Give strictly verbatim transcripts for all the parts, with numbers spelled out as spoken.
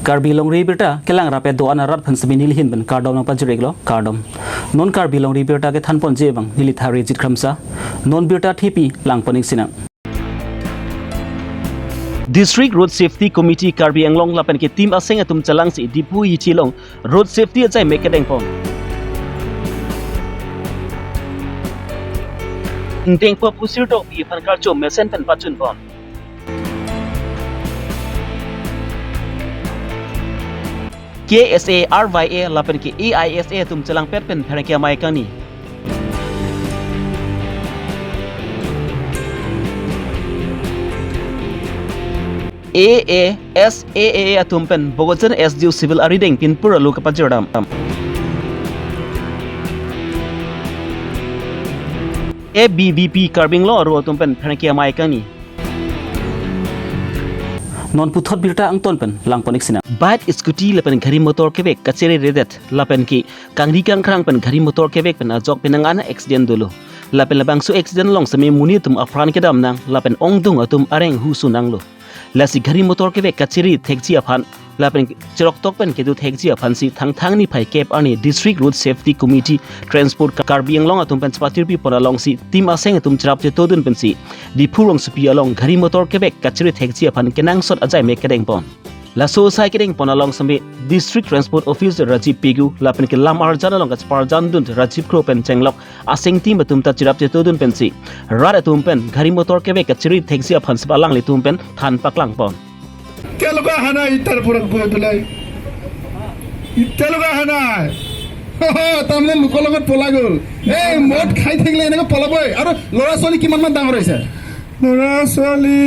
Karbi Longri Abirta kelang rapet do-an arat aphan semi nelihin pen kardom nangpajir-iklo, kardom. Non Karbi Longri Abirta kethanponji abang neli Tharijit Kramsa. Non birta thepi langpon-ik sinang. District Road Safety Committee Karbi Anglong lapen ke team aseng atum chelangsi Diphu Hithi along road safety ajai mek kedengpon. Ingdeng pho Pusir Tokbi aphan karcho mesen pen pachunpon. K S A R Y A lapen ke A I S A atum chelangpet pen pherangke amei kangni. A A S A A atum pen Bokajan S D O Civil arideng pinpur alu kapajirdam. A B V P Karbi Anglong aru atum pen pherangke amei kangni. Non puthot birta angton pen langpon-ik sinang. Bike, scooty lapen gari motor kevek kachere redet lapen ke kangri kangkrang pen gari motor kevek pen ajok penang an accident dolo. Lapen labangso accident along semi monit atum apran kedam nang lapen ongdung atum areng husu nanglo. Lasi gari motor kevek kachere thekji aphan lapen cheroktok pen kedo thekji aphansi Thangthang niphai kep arni District Road Safety Committee Transport Karbi Anglong atum pen chepatirpipon alongsi team aseng atum cherap chetodun pensi Diphu rongsopi along gari motor kevek kachere thekji aphan kenangsot ajai mek kedengpon. Laso asai kedengpon along semi District Transport Officer Rajiv Pegu lapen ke lam arjan along kacheparjandun Rajiv Kro pen chenglok aseng team atum ta cherap chetodun pensi rat atum pen gari motor kevek kachere thekji aphan sep alanglitum pen than paklangpon. এতিয়ালৈকে অহা নাই ইটাৰ পৰা গৈ পেলাই। এতিয়ালৈকে অহা নাই। তাৰমানে লোকৰ লগত পলাই গ'ল। এই মদ খাই থাকিলে এনেকে পলাবই। আৰু ল'ৰা ছোৱালী কিমান মান ডাঙৰ হৈছে? ল'ৰা ছোৱালী,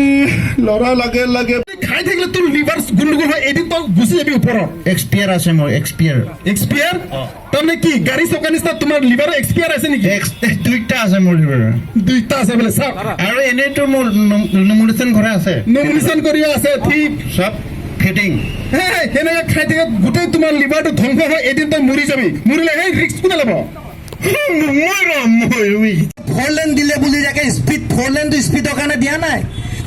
ল'ৰা লাগে লাগে। খাই থাকিলে তোৰ লিভাৰ গণ্ডগোল হয়, এদিন তই গুচি যাবি ওপৰত। এক্সপিয়াৰ আছে মোৰ, এক্সপিয়াৰ। এক্সপিয়াৰ? অ। তাৰমানে কি, গাড়ী চকা নিচিনা তোমাৰ লিভাৰৰ এক্সপিয়াৰ আছে নেকি? এক্স-, দুইটা আছে মোৰ লিভাৰৰ। দুইটা আছে বোলে, চাওক। আৰু এনেইতো মোৰ নম-, নমুনিশ্যন কৰা আছে। নমুনিশ্যন কৰি আছে, ঠিক। চব ফিটিং। হে, হে, সেনেকে খাই থাকে, গোটেই তোমাৰ লিভাৰটো ধ্বংস হয়, এদিন তই মৰি যাবি। মৰিলে সেই ৰিস্ক কোনে ল'ব? মই ল'ম, মই, উই। ফ'ৰ লেন দিলে বুলি যাকে স্পীড, ফ'ৰ লেনটো স্পীডৰ কাৰণে দিয়া নাই।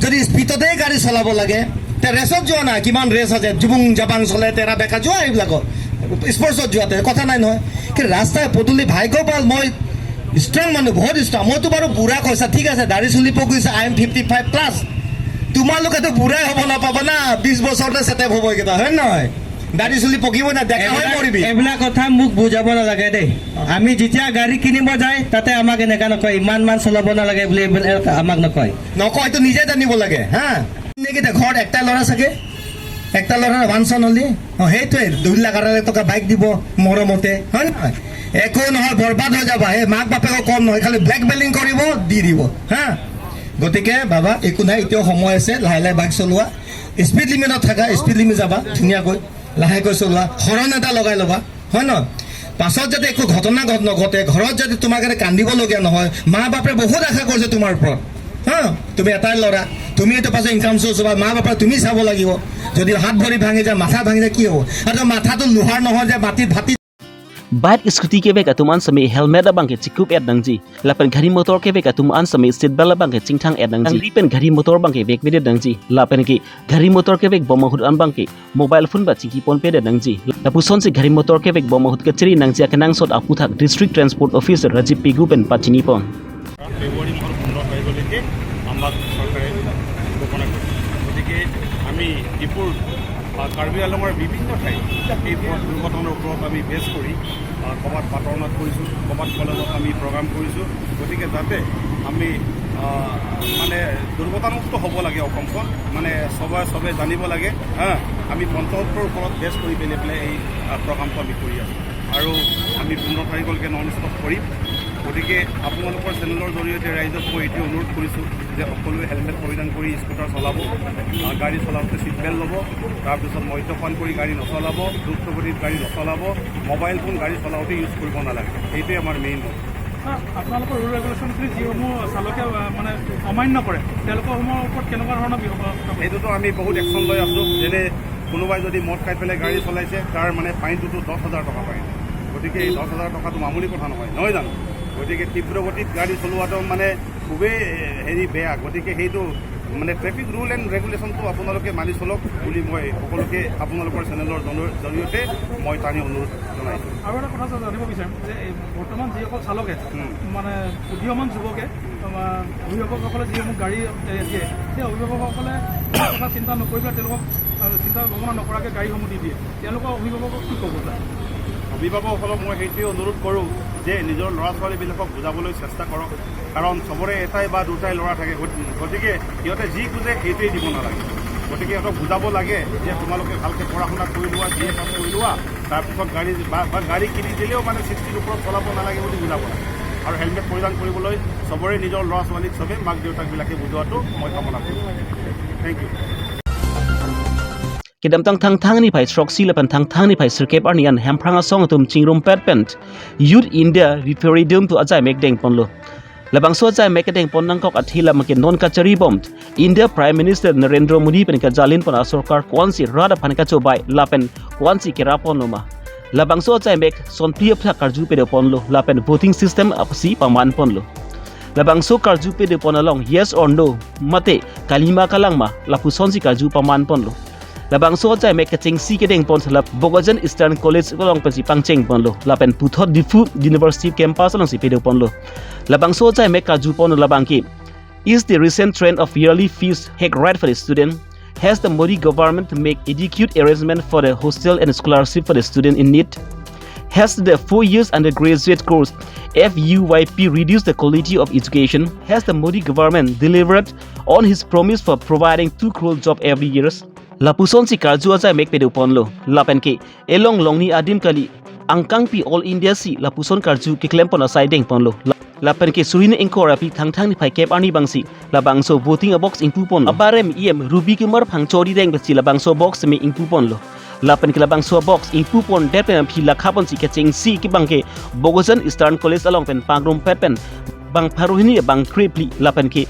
যদি স্পীডতে গাড়ী চলাব লাগে, তে ৰেচত যোৱা নাই, কিমান ৰেচ আছে, জুবুং জাপাং চলে, তেৰা বেকা যোৱা এইবিলাকত, স্পৰ্টছত যোৱাতে কথা নাই নহয়। কি ৰাস্তাই পদূলি ভাগ্য ভাল, মই ষ্ট্ৰং মানুহ, বহুত ষ্ট্ৰং। মইতো বাৰু বুঢ়া কৈছা, ঠিক আছে, দাড়ি চুলি পকিছে, I am fifty five plus। তোমালোকেতো বুঢ়াই হ'ব নাপাবা না, বিশ বছৰতে ছেটেপ হ'ব এইকেইটা, হয় নে নহয়? দাড়ি চুলি পকিব না, ডেকা হৈ এইবিলাক, মৰিবি। এইবিলাক কথা মোক বুজাব নালাগে দেই। আমি যেতিয়া গাড়ী কিনিব যায়, তাতে আমাক এনেকা নকয়, ইমান মান চলাব নালাগে বুলি এইবিলাক আমাক নকয়। নকয়, এইটো নিজে জানিব লাগে, হা? নেকি দে, ঘৰত একটা ল'ৰা চাগে, একটা ল'ৰাৰ ওৱান চন অনলি। অ, সেইটোৱে, দুই লাখ আঢ়ৈ লাখ টকা বাইক দিব মৰমতে, হয় নে নহয়? একো নহয়, বৰবাদ হৈ যাবা। এই মাক বাপেকক কম নহয়, খালি ব্লেকমেইলিং কৰিব, দি দিব, হা? গতিকে বাবা, একো নাই, এতিয়াও সময় আছে, লাহে লাহে বাইক চলোৱা, স্পীড লিমিটত থাকা, স্পীড লিমিট যাবা, ধুনীয়াকৈ, লাহেকৈ চলোৱা, হৰণ এটা লগাই ল'বা, হয় নহয়? পাছত যাতে একো ঘটনা ঘট-, নঘটে, ঘৰত যাতে তোমাক এটা কান্দিবলগীয়া নহয়। মা বাপে বহুত আশা কৰিছে তোমাৰ ওপৰত, হা? তুমি এটাই ল'ৰা, তুমি এইটো পাছত ইনকাম চ'ৰ্চ হ'বা, মা বাপে তুমি চাব লাগিব। যদি হাত ভৰি ভাঙি যায়, মাথা ভাঙি যায়, কি হ'ব? আৰু মাথাটো লোহাৰ নহয় যে মাটিত ভাটি Bike, scooty kevek atum an semi helmet abang ke chikup-et nangji. Lapen gari motor kevek atum an semi seat belt abang ke chingthang-et nangji. Kangri pen gari motor abang ke vekvedet nangji. Lapen ke gari motor kevek bom ahut an abang ke mobile phone ba chingkipon pedet nangji. Lapusonsi gari motor kevek bom ahut kachere nangji akenangsot aputhak District Transport Officer Rajiv Pegu pen pachinipon. February মাহৰ পোন্ধৰ তাৰিখলৈকে আমাক চৰকাৰে ঘোষণা কৰিছে। গতিকে আমি ডিফুৰ, আ, কাৰ্বি আংলঙৰ বিভিন্ন ঠাইত এই পথ দুৰ্ঘটনাৰ ওপৰত আমি বেছ কৰি, আ, ক'ৰবাত বাটৰ নাট কৰিছোঁ, ক'ৰবাত কলেজত আমি প্ৰগ্ৰাম কৰিছোঁ। গতিকে যাতে আমি, আ, মানে দুৰ্ঘটনামুক্ত হ'ব লাগে অসমখন, মানে সবে, সবে জানিব লাগে, হা। আমি পঞ্চসত্ৰৰ ওপৰত বেছ কৰি পেলাই পেলাই এই, আ, প্ৰগ্ৰামটো আমি কৰি আছোঁ। আৰু আমি পোন্ধৰ তাৰিখলৈকে নন ষ্টপ কৰিম। গতিকে আপোনালোকৰ চেনেলৰ জৰিয়তে ৰাইজক মই এইটোৱে অনুৰোধ কৰিছোঁ যে সকলোৱে হেলমেট পৰিধান কৰি স্কুটাৰ চলাব, আহ, গাড়ী চলাওঁতে ছিট বেল্ট ল'ব, তাৰপিছত মদ্যপান কৰি গাড়ী নচলাব, দ্ৰুতগতিত গাড়ী নচলাব, মোবাইল ফোন গাড়ী চলাওঁতে ইউজ কৰিব নালাগে। এইটোৱে আমাৰ মেইন ৰোল। ছাৰ, আপোনালোকৰ ৰুল ৰেগুলেশ্যনখিনি যিসমূহ চালকে, আহ, মানে অমান্য কৰে, তেওঁলোকৰসমূহৰ ওপৰত কেনেকুৱা ধৰণৰ ব্যৱস্থা? এইটোতো আমি বহুত একশ্যন লৈ আছোঁ। যেনে কোনোবাই যদি মদ খাই পেলাই গাড়ী চলাইছে, তাৰ মানে ফাইনটোতো দহ হাজাৰ টকা ফাইন। গতিকে এই দহ হাজাৰ টকাটো মামুলি কথা নহয়, নহয় জানো? গতিকে তীব্ৰ গতিত গাড়ী চলোৱাটো মানে খুবেই, এ, হেৰি বেয়া। গতিকে সেইটো মানে ট্ৰেফিক ৰুল এণ্ড ৰেগুলেশ্যনটো আপোনালোকে মানি চলক বুলি মই সকলোকে আপোনালোকৰ চেনেলৰ জৰিয়- জৰিয়তে মই টানি অনুৰোধ জনাইছোঁ। আৰু এটা কথা ছাৰ জানিব বিচাৰিম যে এই বৰ্তমান যিসকল চালকে উম। মানে উদীয়মান যুৱকে আমাৰ অভিভাৱকসকলে যিসমূহ গাড়ী এ, দিয়ে, সেই অভিভাৱকসকলে কথা চিন্তা নকৰি পেলাই তেওঁলোকক আহ, চিন্তা ভাৱনা নকৰাকৈ গাড়ীসমূহ দি দিয়ে, তেওঁলোকৰ অভিভাৱকক কি ক'ব ছাৰ? অভিভাৱকসকলক মই সেইটোৱে অনুৰোধ কৰোঁ যে নিজৰ ল'ৰা ছোৱালীবিলাকক বুজাবলৈ চেষ্টা কৰক, কাৰণ চবৰে এটাই বা দুটাই ল'ৰা থাকে। গতি- গতিকে সিহঁতে যি খোজে সেইটোৱেই দিব নালাগে। গতিকে সিহঁতক বুজাব লাগে যে তোমালোকে ভালকৈ পঢ়া শুনা কৰি লোৱা, বি এ পাছ কৰি লোৱা, তাৰপিছত গাড়ী বা বা গাড়ী কিনি দিলেও মানে ছিক্সটিৰ ওপৰত চলাব নালাগে বুলি বুজাব লাগে। আৰু হেলমেট পৰিধান কৰিবলৈ চবৰে নিজৰ ল'ৰা ছোৱালীক চবে মাক দেউতাকবিলাকে বুজোৱাটো মই কামনা কৰোঁ। Thank you. Kedamtang Thangthang niphai throksi lapen Thangthang niphai sirkep arni an Hemphrang asong atum chingrumpet pen Youth India Referendum pu ajaimek dengponlo. Labangso ajaimek kedengpon nangkok athe labangke non kachari bom India Prime Minister Narendra Modi pen kajalinpon asorkar ko-ansi rat aphan kachobai lapen ko-ansi keraponlo ma. Labangso ajaimek sonphli aphak karju pedoponlo lapen voting system apsi pamanponlo. Labangso karju pedopon along yes or no mate kalima kalangma lapusonsi karju pamanponlo. Labangso ajaimek kechengsi kedengpon sala Bokajan Eastern College along pensi pangchengponlo lapen puthot Diphu University campus alongsi pedoponlo. Labangso ajaimek karjupon labangke, is the recent trend of yearly fees hike right for the student? Has the Modi government make adequate arrangement for the hostel and scholarship for the student in need? Has the four years undergraduate course F U Y P reduced the quality of education? Has the Modi government delivered on his promise for providing two crore job every year? Lapusonsi karju ajaimek pedoponlo. Lapenke elong longni adim kali angkangpi All India si lapuson karju keklempon asai dengponlo. La- lapenke surini ingkor aphi Thangthang niphai kep arni bangsi labangso voting abox ingpuponlo. Abarem E M Ruby Kumar Phangchori deng pensi labangso box me ingpuponlo. Lapenke labangso box ingpupon det pen aphi lakhaponsi kechengsi kibangke Bokajan Eastern College along pen pangrumpet pen bang pharo hini bang krephli lapenke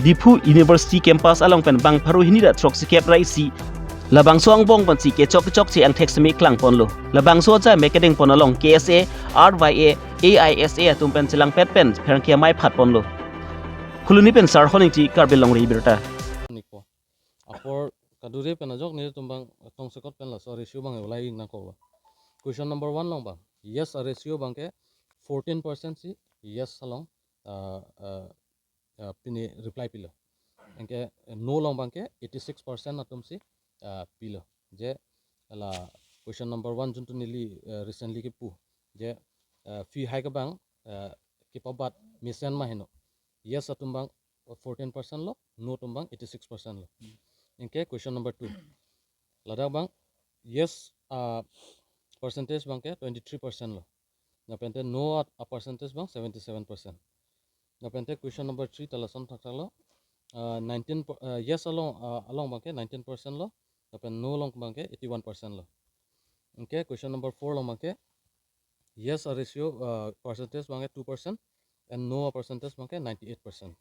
Diphu University campus along pen bang pharo hini ra throksi kep ra isi labangso angbong pensi kechok kechokche angthek seme klangponlo. Labangso ajaimek kedengpon along K S A, R Y A, A I S A atum pen chelangpet pen pherangke amei phatponlo. Phuloni pen Sarhon Ingti, Karbi Longri Abirta. Niko. Apor kadure pen ajok nelitum bang tongsekot pen laso ratio bang ulai nangkoklo. Question number one along bang. Yes, a ratio bangke fourteen percent si yes along, ah, ah, ah, pini reply pilo. Anke no along bangke eighty six percent atumsi, ah, pilo. Je la question number one juntu neli, ah, recently kepu. Je, ah, fee hike bang, ah, kepabat mesen ma heno. Yes atum bang fourteen percent lo, no atum bang eighty six percent lo. Hmm. Anke question number two. Ladak bang yes, ah, percentage bangke twenty three percent lo. Lapente no at a percentage bang seventy seven percent. Lapente question number three ta lason thakthak lo. Ah, nineteen per- ah, yes along, ah, along bangke nineteen percent lo. Lapen no along bangke eighty one percent lo. Anke question number four along bangke yes a ratio, ah, percentage bangke two percent and no a percentage bangke ninety eight percent.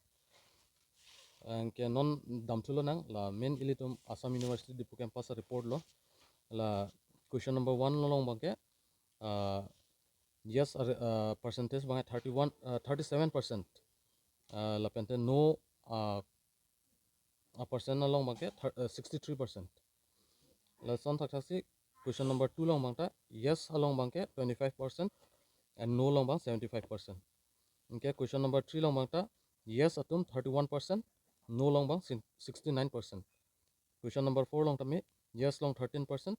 Anke non damthulo nang la main ilitum Assam University Diphu campus a report lo. La question number one along bangke, ah, yes, ah, ah, percentage bangke thirty one, ah, thirty seven percent. Ah, lapente no, ah, a percent along bangke thir- ah, sixty three percent. Lason thakthaksi question number two along bangta yes along bangke twenty five percent and no along bang seventy five percent. Anke question number three along bangta yes atum thirty one percent, no along bang sin- sixty nine percent. Question number four along tame yes along thirteen percent,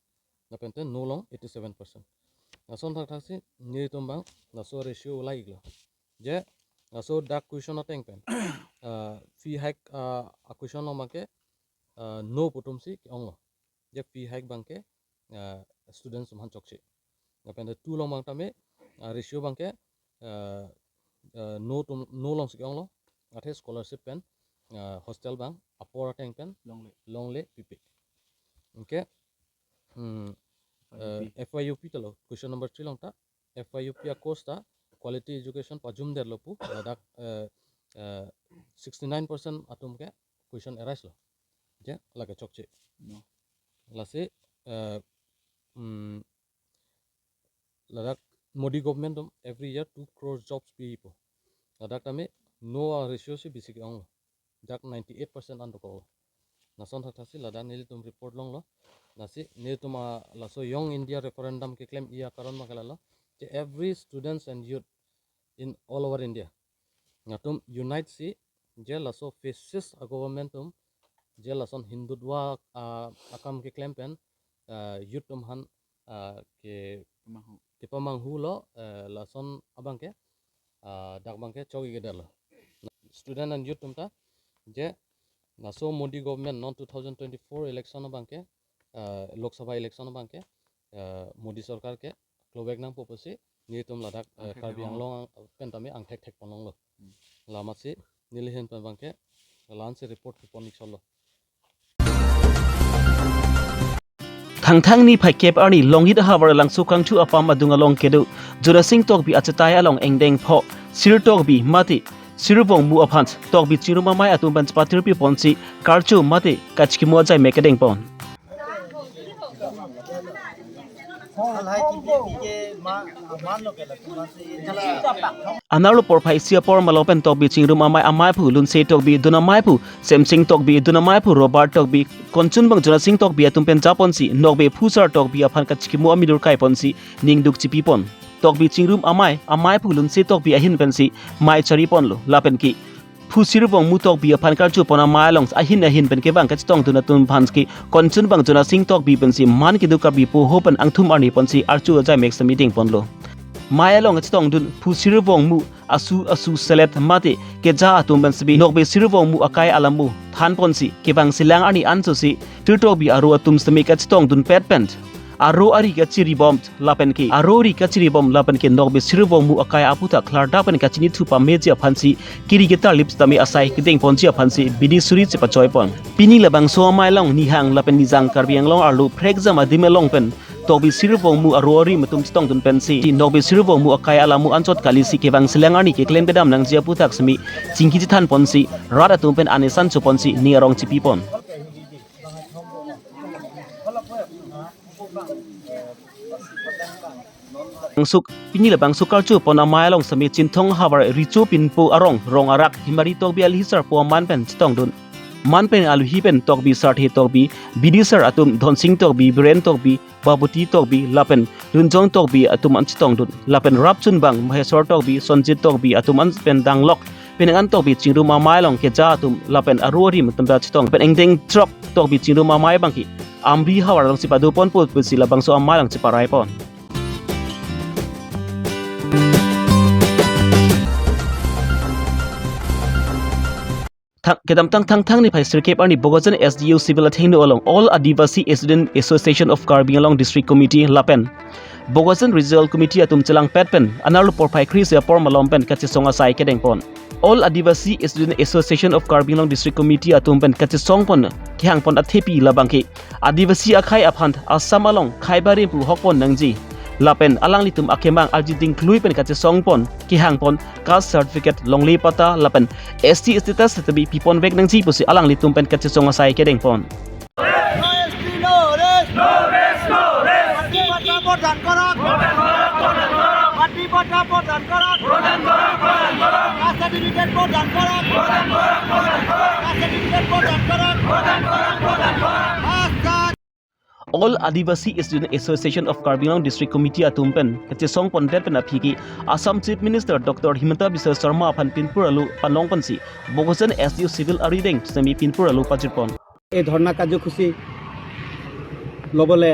lapente no along eighty seven percent. Lason thakthaksi nelitum bang laso ratio ulai iklo. Je laso dak question ateng pen, ah, fee hike, ah, a question along bangke, ah, no pu atumsi ke-onglo. Je fee hike bangke, ah, students atum aphan chokche. Lapente two along bang tame, ah, ratio bangke, ah, ah, no atum, no alongsi ke-onglo. Athe scholarship pen, ah, hostel bang apor ateng pen longle, longle pipe. Anke, hmm, F Y U P. Ah, F Y U P talo question number three along ta, F Y U P a course ta quality education pajumdetlo pu ladak, eh, eh, sixty nine percent atum ke question arise lo. Je lake chokche. No. Lasi, eh, mm, ladak Modi government atum every year two crore jobs pipo. Ladak tame no a ratio si bisi ke-onglo. dak ninety-eight percent an dokok. Lason thakthaksi ladak nelitum report longlo. Lasi nelitum a laso Young India Referendum keklem-i akaron abangke lalo. Je every students and youth in all over India, latum unite si, je laso fascist a government atum, je lason Hindutva a, akam keklem pen, ah, youth atum aphan, ah, ke, Pamanghu. Kepamanghulo, eh, lason abangke, ah, dak abangke chok-i kedetlo. Student and youth atum ta, je laso Modi government non two thousand twenty-four election abangke, ah, Lok Sabha election abangke, ah, Modi sorkar ke klobek nangpo pusi nelitum ladak, eh, Angthek Karbi thek Anglong ang-, pen tame angthek thek pon longlo. Hmm. Lamatsi neli ahin pen abangke la-ansi report kepon-ik solo. Thangthang niphai kep arni Longhit havar Langso Kangthu apam adung along kedo Jonasing Tokbi achetai along engdeng pho Sir Tokbi mate Sir Wongmu aphan Tokbi Chingrum Amei atum pen chepatirpi ponsi karcho mate kachikimo ajai mek kedeng pon. Anerlo porphai isi apor malom pen Tokbi Chingrum Amei amaiphu Lunse Tokbi, dun amaiphu Semsing Tokbi, dun amaiphu Robert Tokbi, konchunbang Jonasing Tokbi atum pen japonsi nokbe Phusar Tokbi aphan kachikimo amidurkai ponsi ningduk chipi pon. Tokbi Chingrum Amei amaiphu Lunse Tokbi ahin pensi mei chari ponlo, lapen ke Phu Sir Wongmu Tokbi aphan karcho pon amei along ahin ahin pen kevang kachetongdun atum aphan ke konchunbang Jonasing Tokbi pensi man kedo Karbi poho pen angthum arni ponsi archo ajai mek semi ding ponlo. Mei along kachetongdun Phu Sir Wongmu asu asu selet mate keja atum pen semi nokbe Sir Wongmu akai alamo than ponsi kevang selang arni ansosi Sir Tokbi aro atum semi kachetongdun pet pen aro ari kachiri bom lapen ke aro ari kachiri bom lapen ke nokbe Sir Wongmu akai aputhak klardak pen kachinithu pameji aphansi kiri ketarlip sitame asai kedeng ponji aphansi bidi suri chepachoi pon. Pini labangso amei along nihang lapen nijang Karbi Anglong arlo phrekjam adim along pen Tokbi Sir Wongmu aro arim atum chetongdun pensi nokbe Sir Wongmu akai alamo anchot kalisi kevang selang arni keklem kedam nangji aputhak semi chingki chethan ponsi rat atum pen anesan cho ponsi ning arong chipi pon. Langsuk, pini labangso karcho pon amei along semi Chinthong havar Richo Pinpo arong Rong Arak Himari Tokbi alhi sarpo aman pen chetongdun. Man pen aluhi pen Tokbi Sarthe Tokbi, bidi sar atum Dhonsing Tokbi, Biren Tokbi, Baboti Tokbi lapen Lunjong Tokbi atum an chetongdun. Lapen rapchunbang Maheswar Tokbi, Sonjit Tokbi atum an pen danglok penang an Tokbi Chingrum Amei along keja atum lapen aro arim atum ta chetong pen engdeng throk Tokbi Chingrum Amei abangke Amri havar alongsi pado ponpo pusi labangso amei along cheparai pon. Thang, kedamtang Thangthang niphai sirkep arni Bokajan S D U Civil athengno along All Adivasi Student Association of Karbi Anglong District Committee lapen Bokajan Regional Committee atum chelangpet pen anerlo porphai kre-isi apor malom pen kachesong asai kedeng pon. All Adivasi Student Association of Karbi Anglong District Committee atum pen kachesong pon kehang pon athepi labangke Adivasi akhei aphan Assam along khei barim pu hok pon nangji lapen alanglitum akemang arjiding klui pen kachesong pon kehang pon caste certificate, longle patta lapen S T status sitame pipon vek nangji pusi alanglitum pen kachesong asai kedeng pon. No S T, no rest. No rest, no rest. মাটি পট্টা প্ৰদান কৰক। মাটি পট্টা প্ৰদান কৰক। Caste certificate প্ৰদান কৰক। Caste certificate প্ৰদান কৰক। All Adivasi Student Association of Karbi Anglong District Committee atum pen kachesong pondet pen aphi ke Assam Chief Minister Doctor Himanta Biswa Sarma aphan pinpur alo panong ponsi Bokajan S D U Civil arideng sitame pinpur alo pajut pon. এই ধৰ্ণা কাৰ্যসূচী ল'বলৈ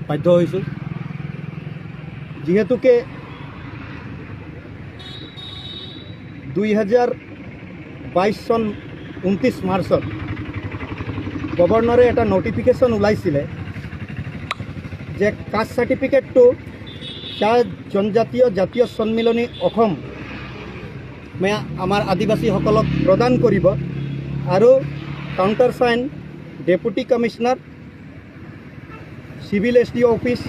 বাধ্য হৈছোঁ। যিহেতুকে দুই হাজাৰ বাইছ চন ঊনত্ৰিছ মাৰ্চত গভৰ্ণৰে এটা নটিফিকেশ্যন ওলাইছিলে যে কাষ্ট চাৰ্টিফিকেটটো চাহ জনজাতীয় জাতীয় সন্মিলনী অসম মে আমাৰ আদিবাসীসকলক প্ৰদান কৰিব আৰু কাউণ্টাৰ চাইন deputy commissioner civil S D অফিচৰ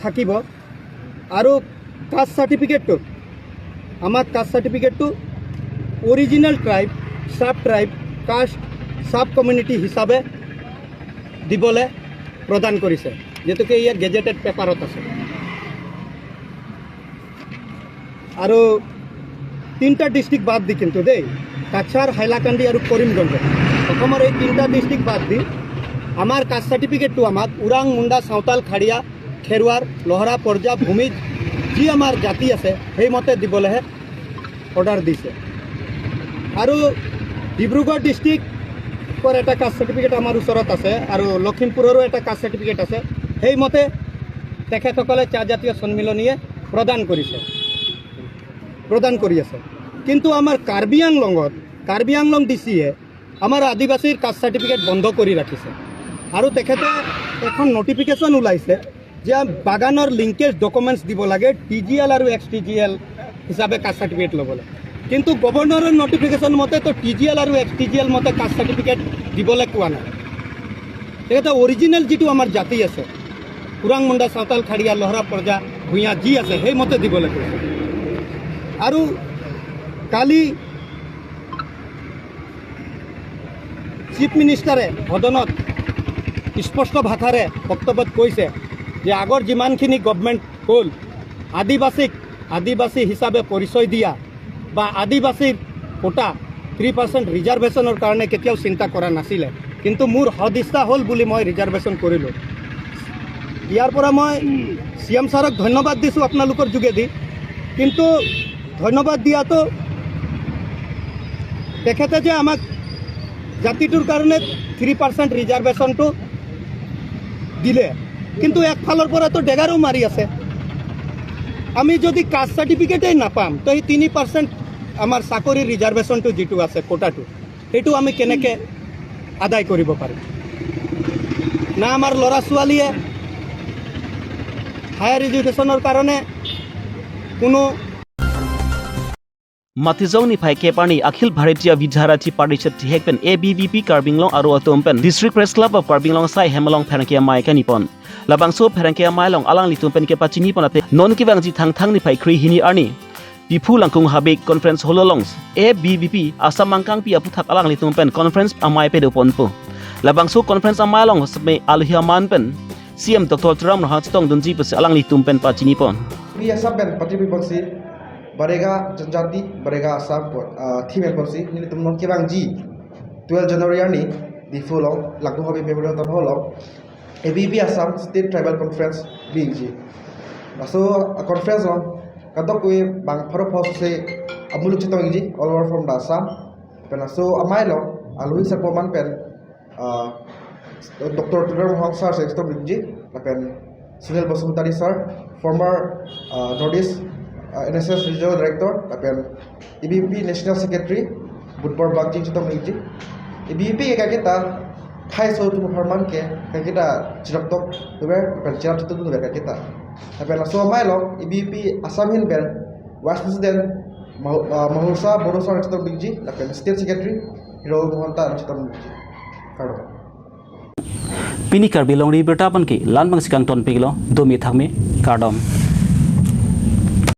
থাকিব আৰু কাষ্ট চাৰ্টিফিকেটটো আমাক কাষ্ট চাৰ্টিফিকেটটো অৰিজিনেল ট্ৰাইব, ছাব ট্ৰাইব, কাষ্ট, ছাব কমিউনিটি হিচাপে দিবলৈ প্ৰদান কৰিছে, যিহেতুকে ইয়াত গেজেটেড পেপাৰত আছে। আৰু তিনিটা ডিষ্ট্ৰিক্ট বাদ দি কিন্তু দেই, কাছাৰ, হাইলাকান্দি আৰু কৰিমগঞ্জ, অসমৰ এই তিনিটা ডিষ্ট্ৰিক্ট বাদ দি আমাৰ কাষ্ট চাৰ্টিফিকেটটো আমাক ওৰাং, মুণ্ডা, চাওতাল, খাৰিয়া, খেৰৱাৰ, লহৰা, পৰ্জা, ভূমিজ, যি আমাৰ জাতি আছে সেইমতে দিবলৈহে অৰ্ডাৰ দিছে। আৰু ডিব্ৰুগড় ডিষ্ট্ৰিক্টৰ এটা কাষ্ট চাৰ্টিফিকেট আমাৰ ওচৰত আছে আৰু লখিমপুৰৰো এটা কাষ্ট চাৰ্টিফিকেট আছে, সেইমতে তেখেতসকলে চাহ জাতীয় সন্মিলনীয়ে প্ৰদান কৰিছে, প্ৰদান কৰি আছে। কিন্তু আমাৰ কাৰ্বি আংলঙত, কাৰ্বি আংলং ডি চিয়ে আমাৰ আদিবাসীৰ কাষ্ট চাৰ্টিফিকেট বন্ধ কৰি ৰাখিছে আৰু তেখেতে এখন নটিফিকেশ্যন ওলাইছে যে বাগানৰ লিংকেজ ডকুমেণ্টছ দিব লাগে টি জি এল আৰু এক্স টি জি এল হিচাপে কাষ্ট চাৰ্টিফিকেট ল'বলৈ। কিন্তু গভৰ্ণৰৰ নটিফিকেশ্যন মতে তো টি জি এল আৰু এক্স টি জি এল মতে কাষ্ট চাৰ্টিফিকেট দিবলৈ কোৱা নাই। তেখেতে অৰিজিনেল যিটো আমাৰ জাতি আছে, ওৰাং, মুণ্ডা, চাওতাল, খাৰিয়া, লহৰা, পৰ্জা, ভূঞা যি আছে সেইমতে দিবলৈ কৈছে। আৰু কালি চিফ মিনিষ্টাৰে সদনত স্পষ্ট ভাষাৰে বক্তব্যত কৈছে যে আগৰ যিমানখিনি গভৰ্ণমেণ্ট হ'ল, আদিবাসীক আদিবাসী হিচাপে পৰিচয় দিয়া বা আদিবাসীৰ কোটা থ্ৰী পাৰ্চেণ্ট ৰিজাৰ্ভেশ্যনৰ কাৰণে কেতিয়াও চিন্তা কৰা নাছিলে, কিন্তু মোৰ সদিচ্ছা হ'ল বুলি মই ৰিজাৰ্ভেশ্যন কৰিলোঁ। ইয়াৰ পৰা মই চি এম ছাৰক ধন্যবাদ দিছোঁ আপোনালোকৰ যোগেদি, কিন্তু ধন্যবাদ দিয়াটো তেখেতে যে আমাক জাতিটোৰ কাৰণে থ্ৰী পাৰ্চেণ্ট ৰিজাৰ্ভেশ্যনটো দিলে, কিন্তু একফালৰ পৰাতো ডেগাৰো মাৰি আছে। আমি যদি কাষ্ট চাৰ্টিফিকেটেই নাপাম, তো সেই তিনি পাৰ্চেণ্ট আমাৰ চাকৰিৰ ৰিজাৰ্ভেশ্যনটো যিটো আছে, কোটাটো, সেইটো আমি কেনেকে আদায় কৰিব পাৰিম? না আমাৰ ল'ৰা ছোৱালীয়ে হায়াৰ এডুকেশ্যনৰ কাৰণে কোনো Matijong niphai kep arni Akhil Bharatiya Vidyarthi Parishad thihek pen A B V P Karbi Anglong aro atum pen District Press Club of Karbi Anglong asai hem along pherangke amei kani pon. Labangso pherangke amei along alanglitum pen kepachini pon ate non kevangji Thangthang niphai kre hini arni Diphu Langkung Habe Conference Hall along A B V P Assam angkangpi aputhak alanglitum pen conference amei pado ponpo. Labangso conference amei along seme alohi aman pen C M Doctor Tuliram Ronghang chetongdunji pusi alanglitum pen pachini pon. Ri asap pen pati pi ponsi, barega janjati, barega Assam pon, ah, theme pen ponsi, nelitum non kevangji twelve January arni, Diphu along, Langkung Habe Memorial Town Hall along, A B V P Assam State Tribal Conference bingji. Laso, ah, conference along, kadokave bang pharo pharo se amuluk chetongji, all over from the Assam. Pen laso amei along, alohi sarpo aman pen, ah, Doctor Tuliram Ronghang sir se chetongdunji, lapen Sunil Basumatary sir, former, ah, North East, ah, N S S Regional Director, lapen A B V P National Secretary, Budbor Bagjing chetongdunji. A B V P ke kaiketa, khaiso atum apharman ke, kaiketa chiroktok tuber, lapen chirap chitu tuber kaiketa. Lapen laso amei along, A B V P Assam ahin pen, Vice President, Mahu-, ah, Mahursa Bodo sir chetongdunji, lapen State Secretary, Hero Mohanta chetongdunji. Kardom. Pini Karbi Longri Abirta pen ke la-an abangsi kangton pilo, domi thakme, kardom.